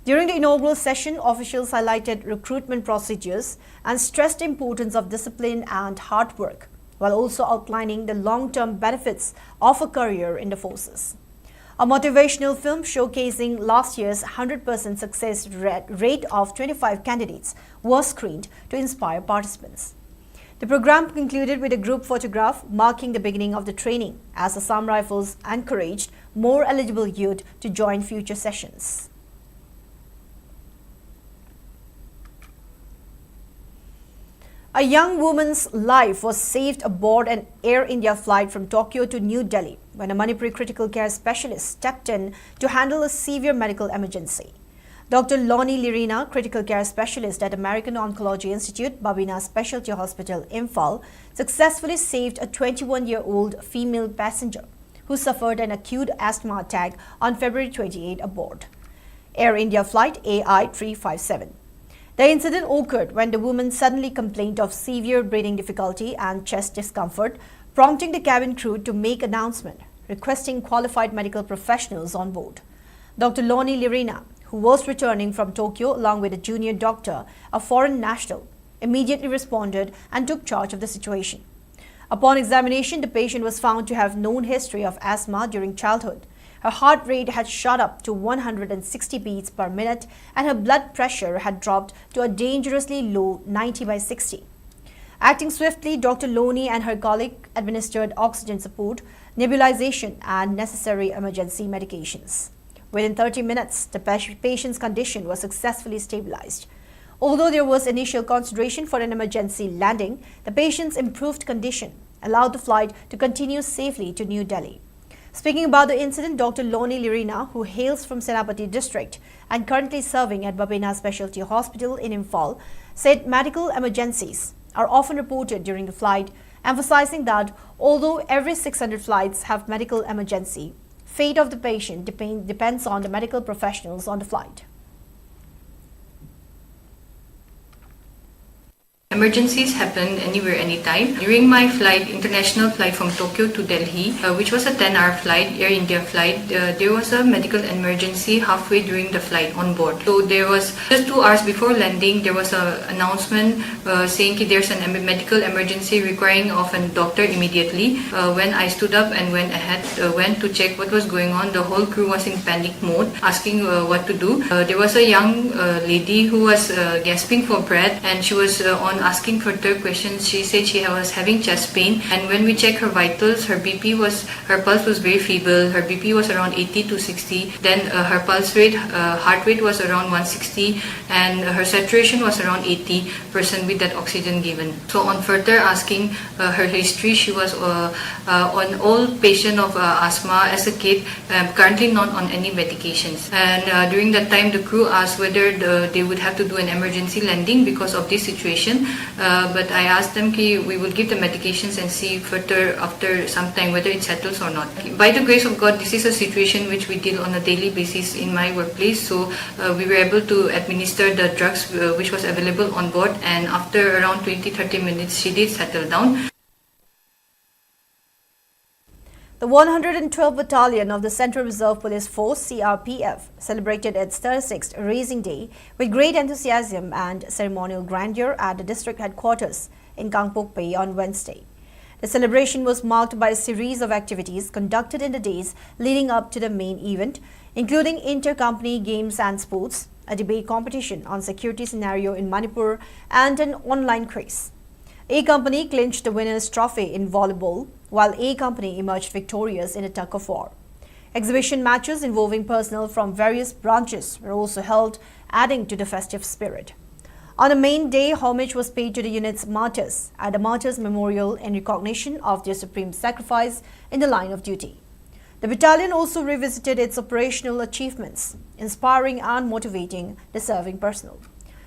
During the inaugural session, officials highlighted recruitment procedures and stressed the importance of discipline and hard work, while also outlining the long-term benefits of a career in the forces. A motivational film showcasing last year's hundred percent success ra-, rate of twenty-five candidates was screened to inspire participants. The program concluded with a group photograph marking the beginning of the training, as Assam Rifles encouraged more eligible youth to join future sessions. A young woman's life was saved aboard an Air India flight from Tokyo to New Delhi when a Manipuri critical care specialist stepped in to handle a severe medical emergency. Doctor Lonnie Lirina, critical care specialist at American Oncology Institute, Babina Specialty Hospital, Imphal, successfully saved a twenty-one-year-old female passenger who suffered an acute asthma attack on February twenty-eight aboard Air India flight A I three five seven. The incident occurred when the woman suddenly complained of severe breathing difficulty and chest discomfort, prompting the cabin crew to make announcement requesting qualified medical professionals on board. Doctor Lonnie Lirina, who was returning from Tokyo along with a junior doctor, a foreign national, immediately responded and took charge of the situation. Upon examination, the patient was found to have known history of asthma during childhood. Her heart rate had shot up to one hundred sixty beats per minute, and her blood pressure had dropped to a dangerously low ninety by sixty. Acting swiftly, Doctor Loney and her colleague administered oxygen support, nebulization, and necessary emergency medications. Within thirty minutes, the pa-, patient's condition was successfully stabilized. Although there was initial consideration for an emergency landing, the patient's improved condition allowed the flight to continue safely to New Delhi. Speaking about the incident, Doctor Loney Lirina, who hails from Senapati district and currently serving at Babina Specialty Hospital in Imphal, said medical emergencies are often reported during the flight, emphasizing that although every six hundred flights have medical emergency, fate of the patient depend, depends on the medical professionals on the flight. Emergencies happen anywhere, anytime. During my flight, international flight from Tokyo to Delhi, uh, which was a ten hour flight, Air India flight, uh, there was a medical emergency halfway during the flight on board. So there was, just two hours before landing, there was an announcement uh, saying that there's a em- medical emergency requiring of a doctor immediately. Uh, when I stood up and went ahead, uh, went to check what was going on, the whole crew was in panic mode, asking uh, what to do. Uh, there was a young uh, lady who was uh, gasping for breath, and she was uh, on asking further questions. She said she was having chest pain, and when we checked her vitals, her B P was, her pulse was very feeble. Her B P was around eighty to sixty. Then uh, her pulse rate, uh, heart rate was around one sixty, and her saturation was around eighty percent with that oxygen given. So on further asking uh, her history, she was uh, uh, on all patient of uh, asthma as a kid, um, currently not on any medications. And uh, during that time, the crew asked whether the, they would have to do an emergency landing because of this situation. Uh, but I asked them ki we will give the medications and see further after some time whether it settles or not. By the grace of God, this is a situation which we deal on a daily basis in my workplace. So uh, we were able to administer the drugs uh, which was available on board, and after around twenty, thirty minutes, she did settle down. The one hundred and twelfth Battalion of the Central Reserve Police Force, C R P F, celebrated its thirty-sixth Raising Day with great enthusiasm and ceremonial grandeur at the district headquarters in Kangpokpi on Wednesday. The celebration was marked by a series of activities conducted in the days leading up to the main event, including inter-company games and sports, a debate competition on security scenario in Manipur, and an online quiz. A Company clinched the winner's trophy in volleyball, while A Company emerged victorious in a tug of war. Exhibition matches involving personnel from various branches were also held, adding to the festive spirit. On the main day, homage was paid to the unit's martyrs at the Martyrs Memorial in recognition of their supreme sacrifice in the line of duty. The battalion also revisited its operational achievements, inspiring and motivating the serving personnel.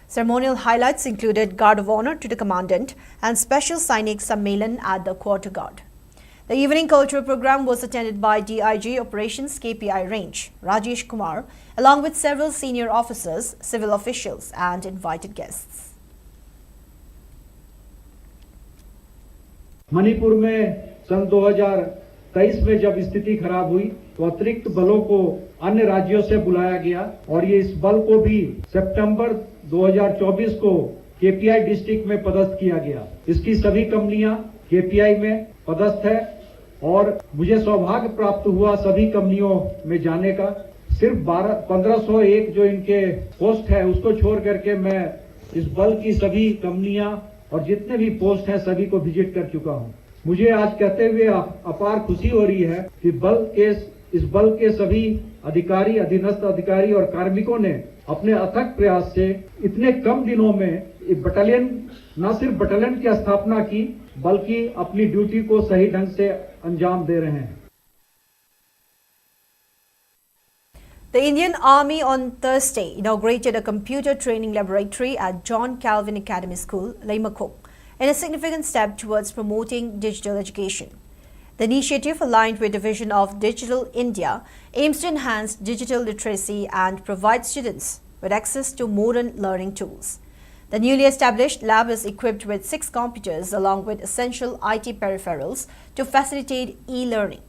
Ceremonial highlights included Guard of Honor to the Commandant and Special Sainik Sammelan at the Quarter Guard. The evening cultural program was attended by D I G Operations K P I Range, Rajesh Kumar, along with several senior officers, civil officials, and invited guests. Manipur में सन दो हज़ार तेईस में जब स्थिति खराब हुई, तो अतिरिक्त बलों को अन्य राज्यों से बुलाया गया और ये इस बल को भी सितंबर दो हज़ार चौबीस को केपीआई डिस्ट्रिक्ट में पदस्थ किया गया। इसकी सभी कंपनियां केपीआई में पदस्थ है और मुझे सौभाग्य प्राप्त हुआ सभी कंपनियों में जाने का। सिर्फ बारह, पन्द्रह सौ एक जो इनके पोस्ट है, उसको छोड़ करके मैं इस बल की सभी कंपनियां और जितने भी पोस्ट हैं, सभी को विजिट कर चुका हूं। मुझे आज कहते हुए अप-, अपार खुशी हो रही है कि बल के, इस बल के सभी अधिकारी, अधीनस्थ अधिकारी और कार्मिकों ने अपने अथक प्रयास से इतने कम दिनों में ये बटालियन, न सिर्फ बटालियन की स्थापना की, बल्कि अपनी ड्यूटी को सही ढंग से अंजाम दे रहे हैं। The Indian Army on Thursday inaugurated a computer training laboratory at John Calvin Academy School, Leimakhong, in a significant step towards promoting digital education. The initiative, aligned with the vision of Digital India, aims to enhance digital literacy and provide students with access to modern learning tools. The newly established lab is equipped with six computers along with essential I T peripherals to facilitate e-learning.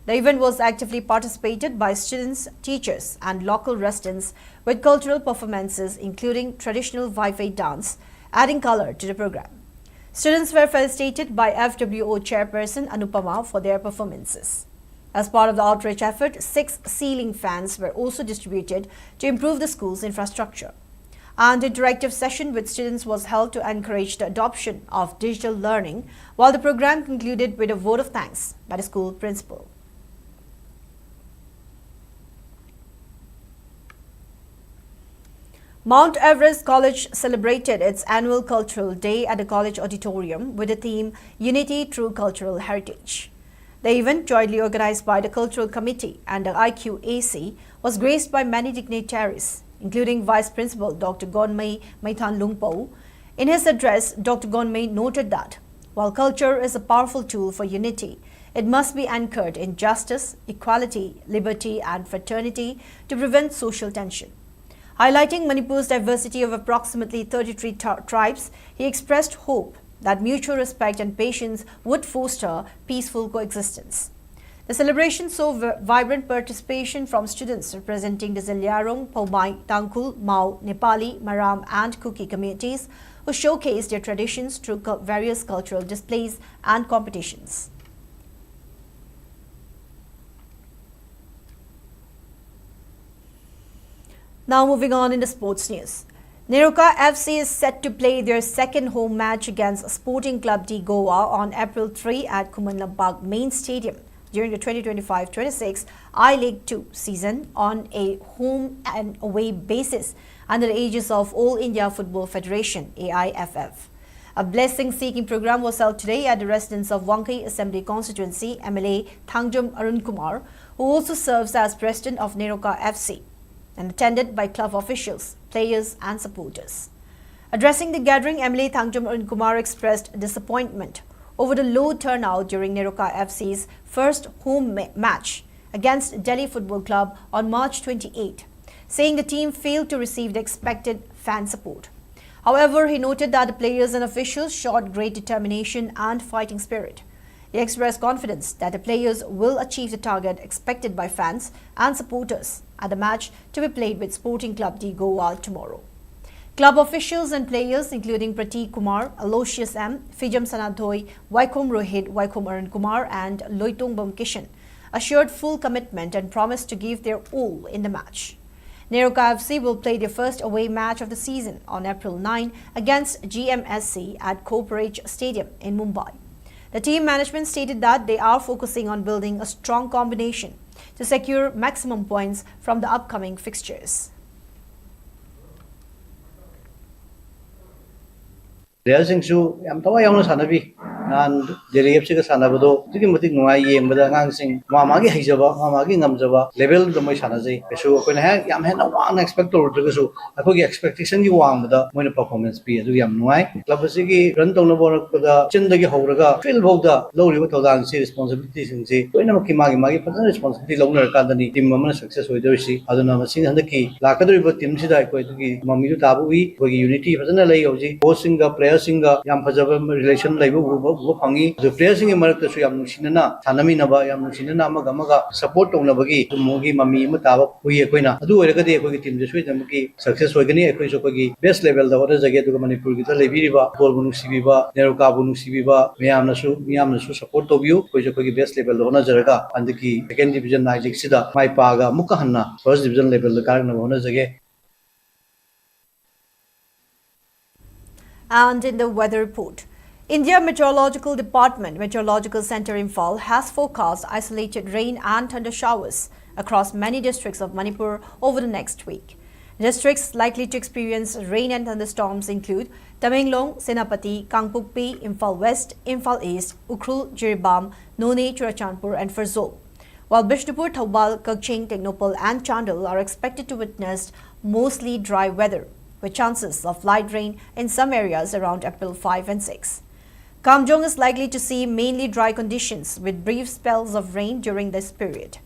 The event was actively participated by students, teachers, and local residents with cultural performances including traditional Vaiphei dance, adding color to the program. Students were felicitated by F W O chairperson Anupama for their performances. As part of the outreach effort, six ceiling fans were also distributed to improve the school's infrastructure. An interactive session with students was held to encourage the adoption of digital learning, while the program concluded with a vote of thanks by the school principal. Mount Everest College celebrated its annual Cultural Day at the college auditorium with the theme Unity Through Cultural Heritage. The event, jointly organized by the Cultural Committee and the I Q A C, was graced by many dignitaries, including Vice Principal Doctor Gonmei Meithan Lungpo. In his address, Doctor Gonmei noted that while culture is a powerful tool for unity, it must be anchored in justice, equality, liberty, and fraternity to prevent social tension. Highlighting Manipur's diversity of approximately thirty-three tri- tribes, he expressed hope that mutual respect and patience would foster peaceful coexistence. The celebration saw v- vibrant participation from students representing the Zeliarong, Poumai, Tangkhul, Mao, Nepali, Maram, and Kuki communities, who showcased their traditions through cul- various cultural displays and competitions. Now moving on in the sports news. Neroka F C is set to play their second home match against Sporting Club de Goa on April three at Khuman Lampak Main Stadium during the twenty twenty-five twenty-six I-League two season on a home and away basis under the aegis of All India Football Federation, A I F F. A blessing-seeking program was held today at the residence of Wangkei Assembly Constituency M L A Thangjom Arun Kumar, who also serves as president of Neroka F C, and attended by club officials, players, and supporters. Addressing the gathering, M L A Thangjom Arun Kumar expressed disappointment over the low turnout during Neroka F C's first home ma- match against Delhi Football Club on March twenty-eighth, saying the team failed to receive the expected fan support. However, he noted that the players and officials showed great determination and fighting spirit. He expressed confidence that the players will achieve the target expected by fans and supporters at the match to be played with Sporting Club de Goa tomorrow. Club officials and players, including Prateek Kumar, Aloysius M, Phijam Sanathoi, Waikhom Rohit, Waikhom Arun Kumar, and Loitongbam Kishan, assured full commitment and promised to give their all in the match. Neroka F C will play their first away match of the season on April nine against G M S C at Corporate Stadium in Mumbai. The team management stated that they are focusing on building a strong combination to secure maximum points from the upcoming fixtures. ꯄ꯭ꯂꯦꯌꯔꯁꯤꯡꯁꯨ ꯌꯥꯝ ꯊꯋꯥꯏ ꯌꯥꯎꯅ ꯁꯥꯟꯅꯕꯤ꯫ ꯅꯍꯥꯟ J D F ꯁꯤꯒ ꯁꯥꯟꯅꯕꯗꯣ ꯑꯗꯨꯛꯀꯤ ꯃꯇꯤꯛ ꯅꯨꯡꯉꯥꯏ ꯌꯦꯡꯕꯗ꯫ ꯑꯉꯥꯡꯁꯤꯡ ꯃꯥ ꯃꯥꯒꯤ ꯍꯩꯖꯕ, ꯃꯥ ꯃꯥꯒꯤ ꯉꯝꯖꯕ ꯂꯦꯚꯦꯜꯗꯨꯗ ꯃꯣꯏ ꯁꯥꯟꯅꯖꯩ꯫ ꯀꯩꯁꯨ ꯑꯩꯈꯣꯏꯅ ꯍꯦꯛ ꯌꯥꯝ ꯍꯦꯟꯅ ꯋꯥꯡꯅ ꯑꯦꯛꯁꯄꯦꯛ ꯇꯧꯔꯨꯗ꯭ꯔꯒꯁꯨ ꯑꯩꯈꯣꯏꯒꯤ ꯑꯦꯛꯁꯄꯦꯛꯇꯦꯁꯟꯒꯤ ꯋꯥꯡꯃꯗ ꯃꯣꯏꯅ ꯄꯔꯐꯣꯔꯃꯦꯟꯁ ꯄꯤ꯫ ꯑꯗꯨ ꯌꯥꯝ ꯅꯨꯡꯉꯥꯏ꯫ ꯀ꯭ꯂꯕ ꯑꯁꯤꯒꯤ ꯔꯟ ꯇꯧꯅꯕ ꯍꯣꯠꯅꯔꯛꯄꯗ ꯆꯤꯟꯗꯒꯤ ꯍꯧꯔꯒ ꯐꯤꯜ ꯐꯥꯎꯗ ꯂꯧꯔꯤꯕ ꯊꯧꯗꯥꯡꯁꯤ, ꯔꯦꯁꯄꯣꯟꯁꯤꯕꯤꯂꯤꯇꯤꯁꯤꯡꯁꯤ ꯂꯣꯏꯅꯃꯛꯀꯤ ꯃꯥꯒꯤ ꯃꯥꯒꯤ ꯐꯖꯅ ꯔꯦꯁꯄꯣꯟꯁꯤꯕꯤꯂꯤꯇꯤ ꯂꯧꯅꯔꯀꯥꯟꯗꯅꯤ ꯇꯤꯝ ꯑꯃꯅ ꯁꯛꯁꯦꯁ ꯑꯣꯏꯗꯣꯏꯁꯤ꯫ ꯑꯗꯨꯅ ꯃꯁꯤ ꯍꯟꯗꯛꯀꯤ ꯂꯥꯛꯀꯗꯧꯔꯤꯕ ꯇꯤꯝꯁꯤꯗ ꯑꯩꯈꯣꯏ ꯑꯗꯨꯒꯤ ꯃꯃꯤꯗꯨ ꯇꯥꯕ ꯎꯏ꯫ ꯑꯩꯈꯣꯏꯒꯤ ꯌꯨꯅꯤꯇꯤ ꯐꯖꯅ ꯂꯩ꯫ ꯍꯧꯖꯤꯛ ꯀꯣꯆꯁꯤꯡꯒ ꯄ꯭ꯂꯦꯌꯔꯁꯤꯡꯒ ꯌꯥꯝ ꯐꯖꯕ ꯔꯤꯂꯦꯁꯟ ꯂꯩꯕ ꯎꯕ, ꯎꯕ ꯐꯪꯉꯤ꯫ ꯑꯗꯨ ꯄ꯭ꯂꯦꯌꯔꯁꯤꯡꯒꯤ ꯃꯔꯛꯇꯁꯨ ꯌꯥꯝ ꯅꯨꯡꯁꯤꯅꯅ ꯁꯥꯟꯅꯃꯤꯟꯅꯕ, ꯌꯥꯝ ꯅꯨꯡꯁꯤꯅꯅ ꯑꯃꯒ ꯑꯃꯒ ꯁꯄꯣꯔꯠ ꯇꯧꯅꯕꯒꯤ ꯑꯗꯨꯝꯕꯒꯤ ꯃꯃꯤ ꯑꯃ ꯇꯥꯕ ꯎꯏ ꯑꯩꯈꯣꯏꯅ꯫ ꯑꯗꯨ ꯑꯣꯏꯔꯒꯗꯤ ꯑꯩꯈꯣꯏꯒꯤ ꯇꯤꯝꯁꯦ ꯁꯣꯏꯗꯅꯃꯛꯀꯤ ꯁꯛꯁꯦꯁ ꯑꯣꯏꯒꯅꯤ꯫ ꯑꯩꯈꯣꯏꯁꯨ ꯑꯩꯈꯣꯏꯒꯤ ꯕꯦꯁ ꯂꯦꯚꯦꯜꯗ ꯍꯣꯠꯅꯖꯒꯦ꯫ ꯑꯗꯨꯒ ꯃꯅꯤꯄꯨꯔꯒꯤꯗ ꯂꯩꯕꯤꯔꯤꯕ ꯐꯨꯠꯕꯣꯜꯕꯨ ꯅꯨꯡꯁꯤꯕꯤꯕ, ꯅꯦꯔꯣꯀꯥꯕꯨ ꯅꯨꯡꯁꯤꯕꯤꯕ ꯃꯌꯥꯝꯅꯁꯨ, ꯃꯤꯌꯥꯝꯅꯁꯨ ꯁꯄꯣꯔꯠ ꯇꯧꯕꯤꯌꯨ꯫ ꯑꯩꯈꯣꯏꯁꯨ ꯑꯩꯈꯣꯏꯒꯤ ꯕꯦꯁ ꯂꯦꯚꯦꯜꯗ ꯍꯣꯠꯅꯖꯔꯒ ꯍꯟꯗꯛꯀꯤ ꯁꯦꯀꯦꯟ ꯗꯤꯕꯤꯖꯟ ꯑꯥꯏ ꯂꯤꯒꯁꯤꯗ ꯃꯥꯏ ꯄꯥꯛꯑꯒ ꯑꯃꯨꯛꯀ ꯍꯟꯅ ꯐꯥꯔꯁ ꯗꯤꯕꯤꯖꯟ ꯂꯦꯚꯦꯜꯗ ꯀꯥꯔꯛꯅꯕ ꯍꯣꯠꯅꯖꯒꯦ꯫ And in the weather report, India Meteorological Department Meteorological Centre Imphal has forecast isolated rain and thunder showers across many districts of Manipur over the next week. Districts likely to experience rain and thunderstorms include Tamenglong, Senapati, Kangpokpi, Imphal West, Imphal East, Ukhrul, Jiribam, Noney, Churachandpur and Pherzawl. While Bishnupur, Thoubal, Kakching, Tengnoupal and Chandel are expected to witness mostly dry weather, with chances of light rain in some areas around April five and six. Kamjong is likely to see mainly dry conditions with brief spells of rain during this period.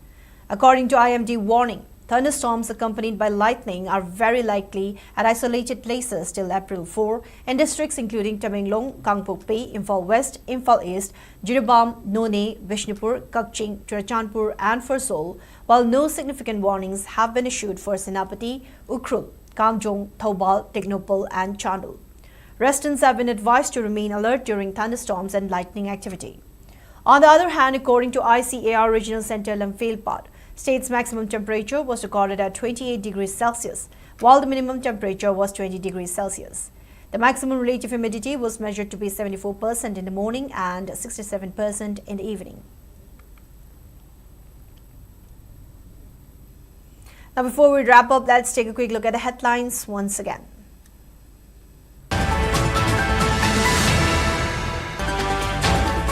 According to I M D warning, thunderstorms accompanied by lightning are very likely at isolated places till April four in districts including Tamenglong, Kangpokpi, Imphal West, Imphal East, Jiribam, Noney, Bishnupur, Kakching, Churachandpur and Pherzawl, while no significant warnings have been issued for Senapati, Ukhrul, Kamjong, Thoubal, Tengnoupal and Chandel. Residents have been advised to remain alert during thunderstorms and lightning activity. On the other hand, according to I C A R Regional Centre Lamphel Pad, state's maximum temperature was recorded at twenty-eight degrees Celsius, while the minimum temperature was twenty degrees Celsius. The maximum relative humidity was measured to be seventy-four percent in the morning and sixty-seven percent in the evening. Now, before we wrap up, let's take a quick look at the headlines once again.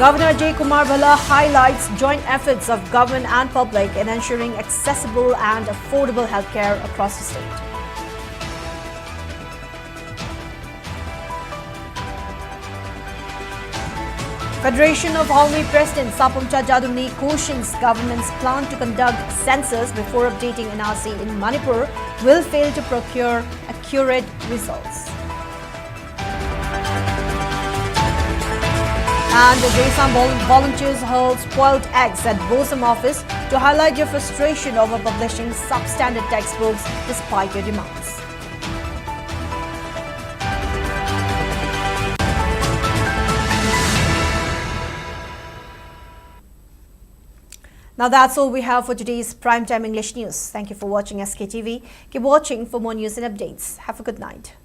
Governor Ajay Kumar Bhalla highlights joint efforts of government and public in ensuring accessible and affordable healthcare across the state. Federation of Haokmi President Sapumcha Jaduni cautions government's plan to conduct census before updating N R C in Manipur will fail to procure accurate results. And the Jaisam vol- volunteers hurl spoiled eggs at BOSEM office to highlight their frustration over publishing substandard textbooks despite their demands. Now that's all we have for today's Primetime English News. Thank you for watching S K T V. Keep watching for more news and updates. Have a good night.